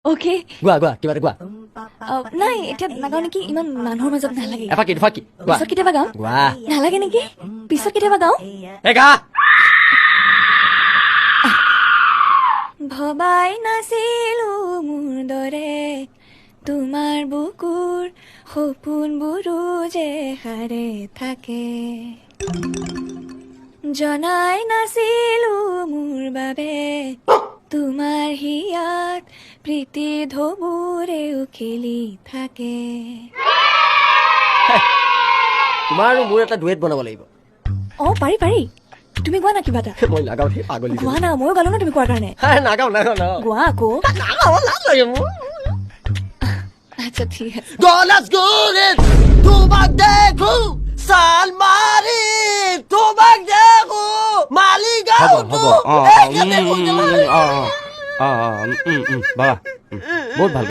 Okay. গোৱা, গোৱা, কিবা এটা গোৱা। নাই, এতিয়া নাগাওঁ নেকি? ইমান মানুহৰ মাজত নালাগে। এফাকি দুফাকি গোৱা। পিছত কেতিয়াবা গাওঁ। গোৱা। নালাগে নেকি? পিছত কেতিয়াবা গাওঁ। এ গা। ভবাই নাছিলো মোৰ দৰে তোমাৰ বুকুৰ সপোনবোৰো যে সাৰে থাকে। জনাই নাছিলো মোৰ বাবে তোমাৰ হিয়াত প্ৰীতি ঢৌবোৰেও খেলি থাকে। তোমাৰ আৰু মোৰ এটা ডুৱেট বনাব লাগিব। অ, পাৰি পাৰি। তুমি গোৱা না কিবা এটা। মই নাগাওঁ, সেই পাগলী। গোৱা না, ময়ো গালো ন তুমি কোৱাৰ কাৰণে। হে, নাগাওঁ, নাগাওঁ, নাগাওঁ। গোৱা আকৌ। নাগাওঁ, লাজ লাগে মোৰ। আচ্ছা, ঠিক আছে। গণেশগুৰিত তোমাক দেখো, চালমাৰি তোমাক দেখো, হ'ব। মালিগাঁৱতো হ'ব, অঁ। একে দেখো। অঁ অঁ অঁ, বাবা, বহুত ভাল।